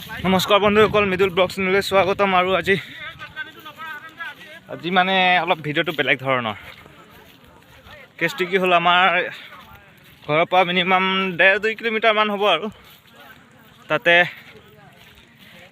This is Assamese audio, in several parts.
নমস্কাৰ বন্ধুসকল, মৃদুল ব্লগ চেনেললৈ স্বাগতম। আৰু আজি আজি মানে অলপ ভিডিঅ'টো বেলেগ ধৰণৰ। কেছটো কি হ'ল, আমাৰ ঘৰৰ পৰা মিনিমাম 1.5-2 কিলোমিটাৰমান হ'ব আৰু তাতে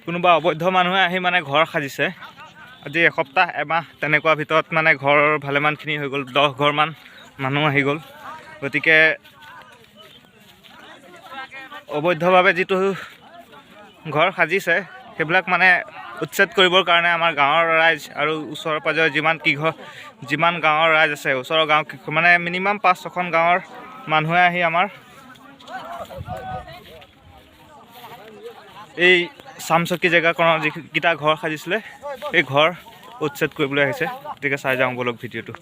কোনোবা অবৈধ মানুহে আহি মানে ঘৰ সাজিছে। আজি এসপ্তাহ এমাহ তেনেকুৱা ভিতৰত মানে ঘৰ ভালেমানখিনি হৈ গ'ল, 10 ঘৰমান মানুহ আহি গ'ল। গতিকে অবৈধভাৱে যিটো ঘৰ সাজিছে, সেইবিলাক মানে উচ্ছেদ কৰিবৰ কাৰণে আমাৰ গাঁৱৰ ৰাইজ আৰু ওচৰ পাজৰে যিমান কেইঘৰ, যিমান গাঁৱৰ ৰাইজ আছে, ওচৰৰ গাঁও মানে মিনিমাম পাঁচ ছখন গাঁৱৰ মানুহে আহি আমাৰ এই চামচকী জেগাকণত যিকেইটা ঘৰ সাজিছিলে, সেই ঘৰ উচ্ছেদ কৰিবলৈ আহিছে। গতিকে চাই যাওঁ ব'লক ভিডিঅ'টো।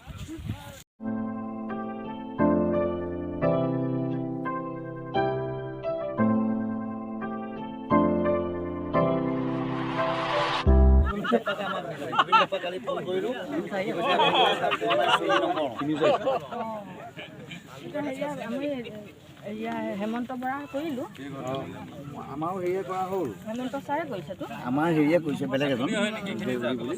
আমি এয়া হেমন্ত বৰা কৰিলোঁ। আমাৰো হেৰিয়ে কৰা হ'ল। হেমন্ত ছাৰে কৰিছেতো। আমাৰ হেৰিয়ে কৰিছে, বেলেগ এজন দেউৰী বুলি।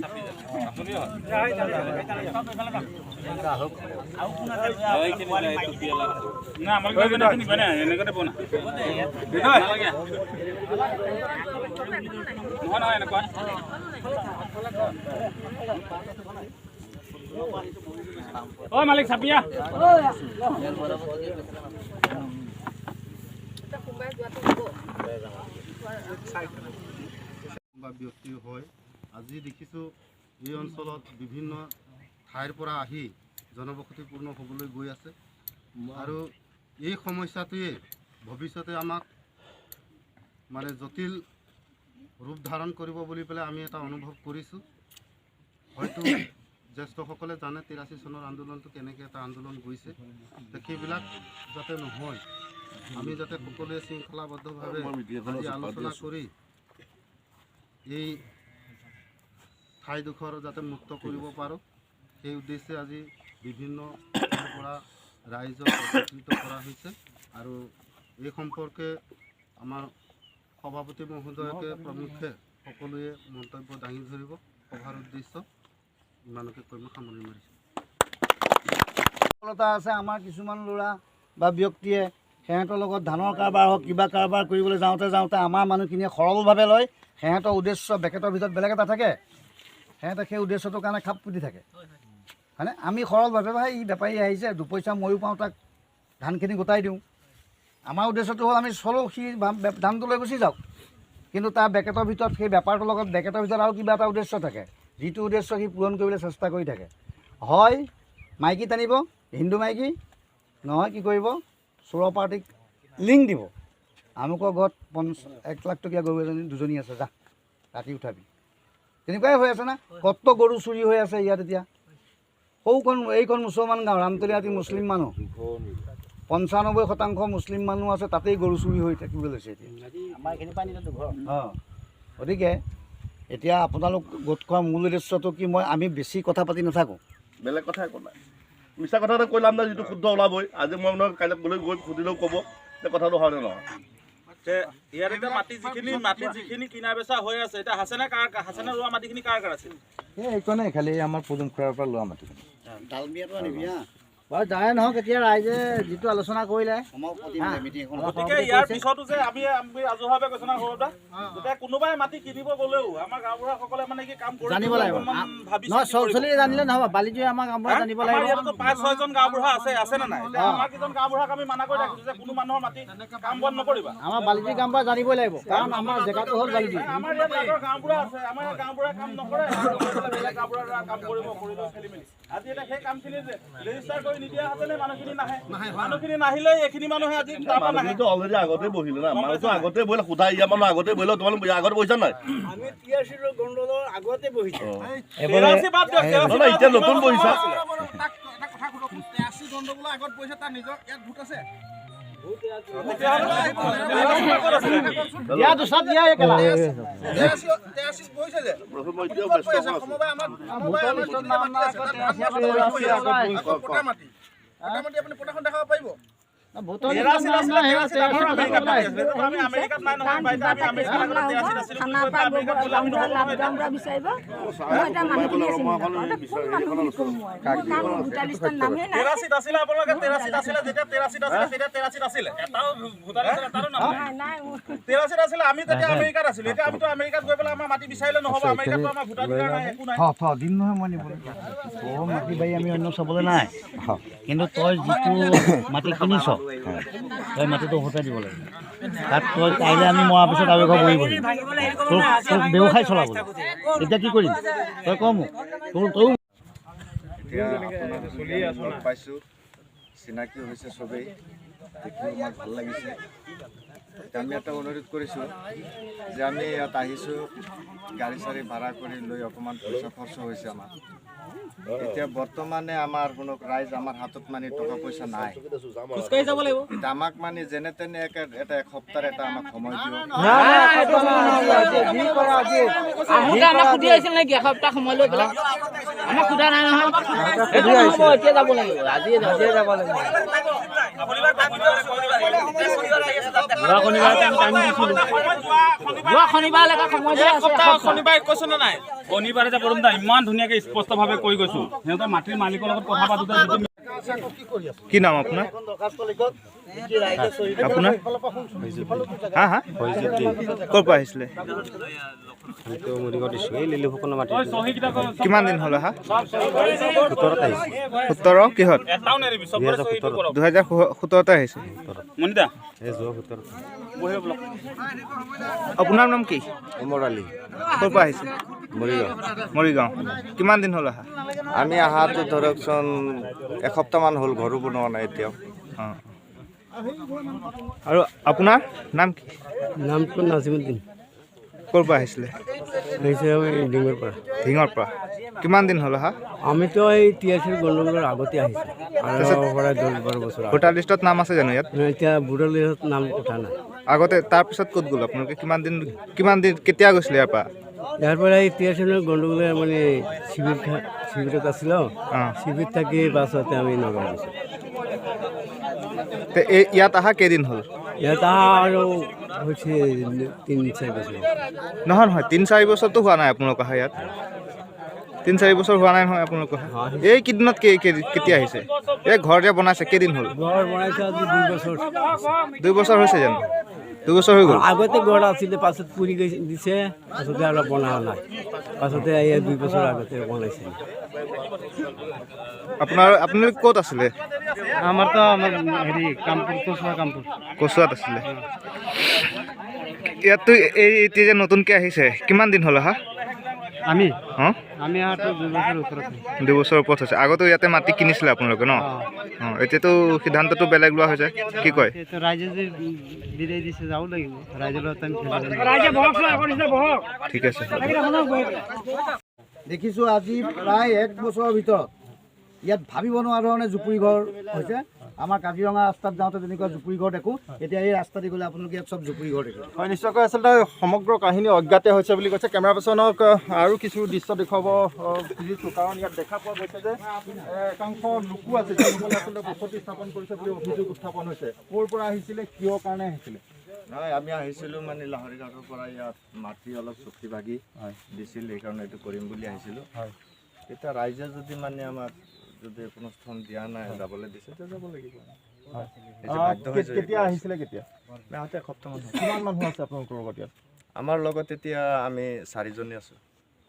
মালিক চাপিয়া। সোমবাৰে যোৱাটো হ'ব। বা ব্যক্তি হয়, আজি দেখিছোঁ এই অঞ্চলত বিভিন্ন ঠাইৰ পৰা আহি জনবসতিপূৰ্ণ হ'বলৈ গৈ আছে আৰু এই সমস্যাটোৱে ভৱিষ্যতে আমাক মানে জটিল ৰূপ ধাৰণ কৰিব বুলি পেলাই আমি এটা অনুভৱ কৰিছোঁ। হয়তো জ্যেষ্ঠসকলে জানে 83 চনৰ আন্দোলনটো কেনেকৈ এটা আন্দোলন গৈছে। তে সেইবিলাক যাতে নহয়, আমি যাতে সকলোৱে শৃংখলাবদ্ধভাৱে আজি আলোচনা কৰি এই ঠাইডোখৰ যাতে মুক্ত কৰিব পাৰোঁ, সেই উদ্দেশ্যে আজি বিভিন্ন ঠাইৰ পৰা ৰাইজক একত্ৰিত কৰা হৈছে। আৰু এই সম্পৰ্কে আমাৰ সভাপতি মহোদয়কে প্ৰমুখ্যে সকলোৱে মন্তব্য দাঙি ধৰিব। সভাৰ উদ্দেশ্য ইমানকে কৈ মই সামৰণি মাৰিছোঁ। সফলতা আছে। আমাৰ কিছুমান ল'ৰা বা ব্যক্তিয়ে সিহঁতৰ লগত ধানৰ কাৰবাৰ হওক, কিবা কাৰবাৰ কৰিবলৈ যাওঁতে যাওঁতে আমাৰ মানুহখিনিয়ে সৰলভাৱে লয়। সিহঁতৰ উদ্দেশ্য বেকেটৰ ভিতৰত বেলেগ এটা থাকে। সিহঁতে সেই উদ্দেশ্যটোৰ কাৰণে খাপ পুতি থাকে, হয়নে? আমি সৰলভাৱে, ভাই ই বেপাৰী আহিছে, দুপইচা ময়ো পাওঁ, তাক ধানখিনি গোটাই দিওঁ। আমাৰ উদ্দেশ্যটো হ'ল আমি চলোঁ, সি ধানটো লৈ গুচি যাওক। কিন্তু তাৰ বেকেটৰ ভিতৰত, সেই বেপাৰটোৰ লগত বেকেটৰ ভিতৰত আৰু কিবা এটা উদ্দেশ্য থাকে, যিটো উদ্দেশ্য সি পূৰণ কৰিবলৈ চেষ্টা কৰি থাকে। হয় মাইকী টানিব, হিন্দু মাইকী, নহয় কি কৰিব, চোৰৰ পাৰ্টিক লিংক দিব। আমুকৰ ঘৰত 1 লাখ টকীয়া গৰু এজনী দুজনী আছে, যা ৰাতি উঠাবি। তেনেকুৱাই হৈ আছে না? কত গৰু চুৰি হৈ আছে ইয়াত এতিয়া। সৌখন এইখন মুছলমান গাঁও ৰামতলীয়াটি, মুছলিম মানুহ 95% মুছলিম মানুহ আছে, তাতেই গৰু চুৰি হৈ থাকিবলৈ লৈছে এতিয়া। অঁ, গতিকে এতিয়া আপোনালোক গোট খোৱাৰ মূল উদ্দেশ্যটো কি? মই আমি বেছি কথা পাতি নাথাকোঁ। বেলেগ কথা একো নাই। মিছা কথা এটা কৈ লাভ নাই, যিটো শুদ্ধ ওলাবই। আজি মই মানে কাইলৈ গ'লে গৈ সুধিলেও ক'ব যে কথাটো হয়নে নহয়। ইয়াত এতিয়া মাটি যিখিনি কিনা বেচা হৈ আছে, এতিয়া হাচেনে কাৰ, হাচেনে ৰোৱা মাটিখিনি কাৰ কাৰ আছিল? এই এইকণে খালি আমাৰ পদুম খুৰাৰ পৰা লোৱা মাটিখিনি। ডালমিয়াটো আনিবি হা। বাৰু যায়ে নহওক, এতিয়া ৰাইজে যিটো আলোচনা কৰিলে মিটিং এখন গতিকে ইয়াৰ পিছতো যে আমি আমি ৰাজহুৱাভাৱে ঘোষণা কৰোঁ দা, যেতিয়া কোনোবাই মাটি কিনিব গ'লেও আমাৰ গাঁওবুঢ়াসকলে মানে কি কাম কৰি জানিব লাগিব। অকণমান ভাবি নহয় চিন্তি চল কৰিব। চলি জানিলে নহ'ব, বালিটোৱে আমাৰ গাঁওবুঢ়া হা? জানিব আমাৰ লাগিব। ইয়াততো পাঁচ ছয়জন গাঁওবুঢ়া আছে, আছে নে নাই? এতিয়া আমাৰ কেইজন গাঁওবুঢ়াক আমি মানা কৰি ৰাখিছো যে কোনো মানুহৰ মাটি কাম বন নকৰিবা। আমাৰ বালিজুৰি গাঁওবুঢ়া জানিবই লাগিব, কাৰণ আমাৰ জেগাটো হ'ল বালিজুৰি। আমাৰ ইয়াত আগৰ গাঁওবুঢ়া আছে, আমাৰ ইয়াত গাঁওবুঢ়া কাম নকৰে আৰু বেলেগ গাঁওবুঢ়াৰ দ্বাৰা কাম কৰিব, কৰিলেও খেলি মেলি। আজি এতিয়া সেই কামখিনি যে ৰেজিষ্টাৰ কৰি নিদিয়া হেঁতেনে মানুহখিনি নাহে। মানুহখিনি নাহিলে এইখিনি মানুহে আজি তাৰ পৰা নাহে। মানুহখিনিতো অলৰেডি আগতে বহিলে না, মানুহটো আগতে বহিলে। সোধা, ইয়াৰ মানুহ আগতে বহিলে, তোমালোক আগতে বহিছা নাই? আমি 83 গণ্ডলৰ আগতে বহিছোঁ। 83 বাদ দিয়ক, 83 নহয়, এতিয়া নতুন বহিছা। এটা কথা সোধক, 83 গণ্ডগোলৰ আগত বহিছে, তাৰ নিজৰ ইয়াত ভোট আছে? দিয়া দুচাত দিয়া এই কেলা। 83 বহিছে যে মই এতিয়াও ক'ত ব্যস্ত বহি আছে? আছোঁ। সমবায় আমাৰ যিখিনি মাটি আছে, তাত ধান মাটি বহি আছে। আকৌ পটা মাটি, আপুনি পটাখন দেখাব পাৰিব? দিম নহয় মই নিবলৈ। তোৰ মাটি বাৰী আমি অন্য চাবলৈ নাই, কিন্তু তই যিটো মাটি কিনিছ তই মাটিটো উভতাই দিব লাগিব। তাত তই কাইলৈ আমি মৰাৰ পিছত আৰু এঘৰ বহিব লাগিব, তোৰ তোৰ ব্যৱসায় চলাবলৈ। এতিয়া কি কৰিম তই ক মোক, তোৰ তয়ো লগ পাইছোঁ, চিনাকি হৈছে চবেই, দেখিও আমাক ভাল লাগিছে। আমি এটা অনুৰোধ কৰিছোঁ যে আমি ইয়াত আহিছোঁ, গাড়ী চাড়ী ভাড়া কৰি লৈ অকণমান পইচা খৰচ হৈছে আমাৰ। এতিয়া বৰ্তমানে আমাৰ কোনো ৰাইজ আমাৰ হাতত মানে টকা পইচা নাই। এতিয়া আমাক মানে যেনে তেনে এটা এসপ্তাহৰ এটা আমাক সময় দিয়ক। শনিবাৰে যে কৰিম ইমান ধুনীয়াকে স্পষ্টভাৱে কৈ গৈছো, সিহঁতৰ মাটিৰ মালিকৰ লগত কথা পাতোতে। কি নাম আপোনাৰ? আপোনাৰ হা হা ক'ৰ পৰা আহিছিলে? কিমান দিন হ'ল অহা? 17 কিহত? 2017 আহিছে। আপোনাৰ নাম কি? উমৰ আলী। ক'ৰ পৰা আহিছে? মৰিগাঁও। মৰিগাঁও। কিমান দিন হ'ল অহা? আমি অহাটো ধৰকচোন এসপ্তাহমান হ'ল, ঘৰো বনোৱা নাই এতিয়াও। অঁ, আৰু আপোনাৰ নাম কি? নামটো নাজিমুদ্দিন। ক'ৰ পৰা আহিছিলে? ঢিঙৰ পৰা। ঢিঙৰ পৰা। কিমান দিন হ'ল অহা? আমিতো এই টিআইচিৰ গণ্ডগোলৰ আগতে আহিছোঁ, প্ৰায় 10-12 বছৰ। ভোটাৰ লিষ্টত নাম আছে জানো ইয়াত? এতিয়া ভোটাৰ লিষ্টত নাম উঠা নাই। আগতে তাৰপিছত ক'ত গ'ল আপোনালোকে? কিমান দিন কেতিয়া গৈছিলে ইয়াৰ পৰা? ইয়াৰ পৰা এই টিআইচিৰ গণ্ডগোলৰ মানে শিবিৰত আছিলোঁ, শিবিৰ থাকি পাছতে আমি নগাঁও গৈছোঁ। ইয়াত অহা কেইদিন হ'ল? ইয়াত অহা আৰু হৈছে 3-4 বছৰ। নহয় নহয়, 3-4 বছৰতো হোৱা নাই আপোনালোক অহা ইয়াত। 3-4 বছৰ হোৱা নাই নহয় আপোনালোক অহা। এই কেইদিনত কেতিয়া আহিছে? এই ঘৰ যে বনাইছে কেইদিন হ'ল? ঘৰ বনাইছে আজি 2 বছৰ। 2 বছৰ হৈছে জানো? 2 বছৰ হৈ গ'ল। আগতে ঘৰ আছিলে, পাছত পুৰি দিছে, পাছতে আৰু বনোৱা নাই, পাছতে এই 2 বছৰ আগতে বনাইছিল। আপোনালোক ক'ত আছিলে? আমাৰতো আমাৰ হেৰি কামপুৰ, কচুৱা কামপুৰ। কচুৱাত আছিলে। ইয়াততো এই এতিয়া যে নতুনকৈ আহিছে, কিমান দিন হ'ল অহা? আমি আমি অহাটো 2 বছৰ ওপৰত। 2 বছৰ ওপৰত হৈছে। আগতো ইয়াতে মাটি কিনিছিলে আপোনালোকে ন? অঁ, এতিয়াতো সিদ্ধান্তটো বেলেগ লোৱা হৈছে, কি কয়? ৰাইজে যে বিদায় দিছে যাব লাগিব, ৰাইজৰ লগত আমি। ঠিক আছে। দেখিছোঁ আজি প্ৰায় 1 বছৰৰ ভিতৰত ইয়াত ভাবিব নোৱাৰা ধৰণে জুপুৰি ঘৰ হৈছে। আমাৰ কাজিৰঙা ৰাস্তাত যাওঁতে তেনেকুৱা জুপুৰি ঘৰ দেখোঁ, এতিয়া এই ৰাস্তা দি গ'লে আপোনালোকে ইয়াত চব জুপুৰি ঘৰ দেখিব। হয়, নিশ্চয়কৈ আচলতে সমগ্ৰ কাহিনী অজ্ঞাতে হৈছে বুলি কৈছে। কেমেৰা পাৰ্চনক আৰু কিছু দৃশ্য দেখুৱাব খুজিছোঁ, কাৰণ ইয়াত দেখা পোৱা গৈছে যে একাংশ লোকো আছে যিসকলে আচলতে বসতি স্থাপন কৰিছে বুলি অভিযোগ উত্থাপন হৈছে। ক'ৰ পৰা আহিছিলে, কিয় কাৰণে আহিছিলে? নহয়, আমি আহিছিলোঁ মানে লাহৰীঘাটৰ পৰা ইয়াত মাটি অলপ চুক্তি ভাগি দিছিল, সেইকাৰণে এইটো কৰিম বুলি আহিছিলোঁ। এতিয়া ৰাইজে যদি মানে আমাক যদি কোনো স্থান দিয়া নাই, যাবলৈ দিছে, তেতিয়া যাব লাগিব। কেতিয়া আহিছিলে? কেতিয়া? আহোঁতে এসপ্তাহমান। কিমান মানুহ আছে আপোনালোকৰ লগত ইয়াত? আমাৰ লগত এতিয়া আমি 4জনে আছোঁ।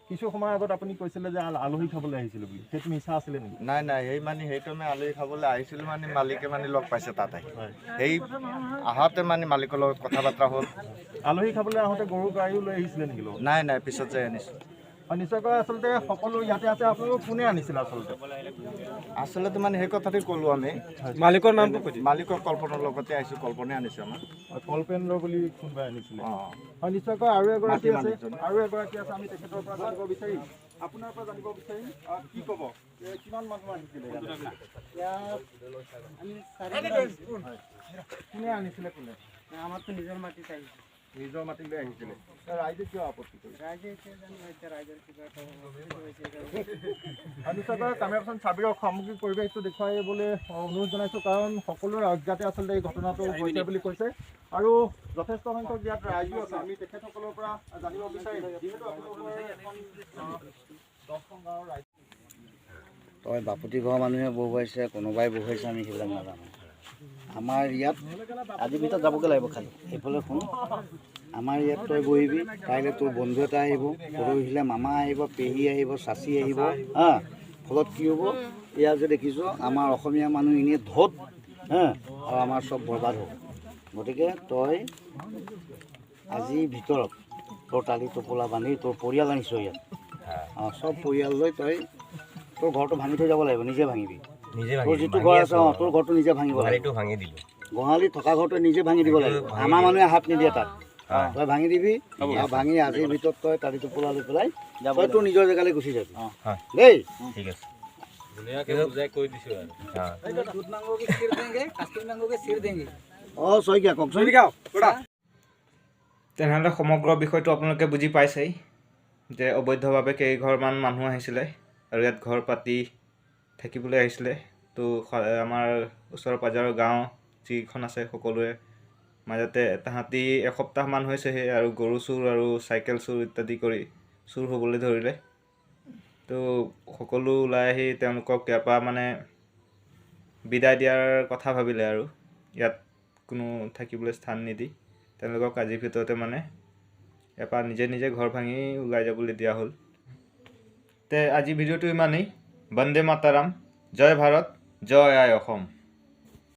কিছু সময়ৰ আগত আপুনি কৈছিলে যে আলহী খাবলৈ আহিছিলোঁ বুলি, সেইটো মিছা আছিলে নেকি? নাই নাই, সেই মানে সেইটো আমি আলহী খাবলৈ আহিছিলোঁ মানে মালিকে মানে লগ পাইছে তাত আহি, সেই আহোঁতে মানে মালিকৰ লগত কথা বাৰ্তা হ'ল। আলহী খাবলৈ আহোঁতে গৰু গাড়ীও লৈ আহিছিলে নেকি লগত? নাই নাই, পিছত যাই আনিছোঁ। নিশ্চয়কৈ আচলতে সকলো ইয়াতে আছে। আপোনালোক কোনে আনিছিলে আচলতে? আচলতে মানে সেই কথাটো ক'লোঁ আমি। মালিকৰ নামটো কৈ দিয়ক। মালিকৰ কল্পনাৰ লগতে আহিছোঁ, কল্পনাই আনিছে আমাক। কল্পেন্দ্ৰ বুলি কোনোবাই আনিছিলে? অঁ হয়, নিশ্চয়কৈ। আৰু এগৰাকী আছে, আৰু এগৰাকী আছে, আমি তেখেতৰ পৰা জানিব বিচাৰিম, আপোনাৰ পৰা জানিব বিচাৰিম, কি ক'ব, কিমান মানুহ আহিছিলে? কোনে আনিছিলে? কোনে? আমাৰতো নিজৰ মাটিত আহিছে। নিজৰ মাটিলৈ আহিছিলে। ৰাইজে কিয় আপত্তি কৰিছে? নিশ্চয়কৈ কেমেৰা পাৰ্চন চাবিৰক সামগ্ৰিক পৰিৱেশটো দেখুৱাবলৈ অনুৰোধ জনাইছোঁ, কাৰণ সকলোৰে অজ্ঞাতে আচলতে এই ঘটনাটো হৈছে বুলি কৈছে আৰু যথেষ্ট সংখ্যক ইয়াত ৰাইজো আছে। আমি তেখেতসকলৰ পৰা জানিব বিচাৰিম, যিহেতু আপোনালোকৰ এখন 10খন গাঁৱৰ ৰাইজ। তই বাপুতি ঘৰৰ মানুহে বহুৱাইছে, কোনোবাই বহুৱাইছে, আমি সেইবিলাক নাজানো। আমাৰ ইয়াত আজিৰ ভিতৰত যাবগৈ লাগিব। খালি এইফালে শুন, আমাৰ ইয়াত তই বহিবি, কাইলৈ তোৰ বন্ধু এটা আহিব, পৰহিলে মামা আহিব, পেহী আহিব, চাচি আহিব। হা, ফলত কি হ'ব? ইয়াত যে দেখিছোঁ আমাৰ অসমীয়া মানুহ এনেই ধোত, হা, আৰু আমাৰ চব বৰবাদ হ'ব। গতিকে তই আজিৰ ভিতৰত তোৰ টালি টোপোলা বান্ধি তোৰ পৰিয়াল আনিছ ইয়াত, অঁ, চব পৰিয়াল লৈ তই তোৰ ঘৰটো ভাঙি থৈ যাব লাগিব। নিজে ভাঙিবি তোৰ যিটো ঘৰ আছে। অঁ, তোৰ ঘৰটো নিজে ভাঙিব লাগিব। গোহালি থকা ঘৰটো নিজে ভাঙি দিব লাগিব। আমাৰ মানুহে হাত নিদিয়ে তাত। তই ভাঙি দিবি আৰু ভাঙি আজিৰ ভিতৰত তই টালি টোপোলা লৈ পেলাই তই তোৰ নিজৰ জেগালৈ গুচি যাবি দেই। ঠিক আছে। অঁ, শইকীয়া কওকচোন। তেনেহ'লে সমগ্ৰ বিষয়টো আপোনালোকে বুজি পাইছেই যে অবৈধভাৱে কেইঘৰমান মানুহ আহিছিলে আৰু ইয়াত ঘৰ পাতি থাকিবলৈ আহিছিলে। তো আমাৰ ওচৰ পাজৰৰ গাঁও যিখন আছে সকলোৱে মাজতে তাহাঁতি এসপ্তাহমান হৈছেহে আৰু গৰু চুৰ আৰু চাইকেল চুৰ ইত্যাদি কৰি চুৰ হ'বলৈ ধৰিলে। তো সকলো ওলাই আহি তেওঁলোকক ইয়াৰ পৰা মানে বিদায় দিয়াৰ কথা ভাবিলে আৰু ইয়াত কোনো থাকিবলৈ স্থান নিদি তেওঁলোকক আজিৰ ভিতৰতে মানে ইয়াৰ পৰা নিজে নিজে ঘৰ ভাঙি ওলাই যাবলৈ দিয়া হ'ল। তে আজি ভিডিঅ'টো ইমানেই। বন্দে মাতাৰাম, জয় ভাৰত, জয় আই অসম।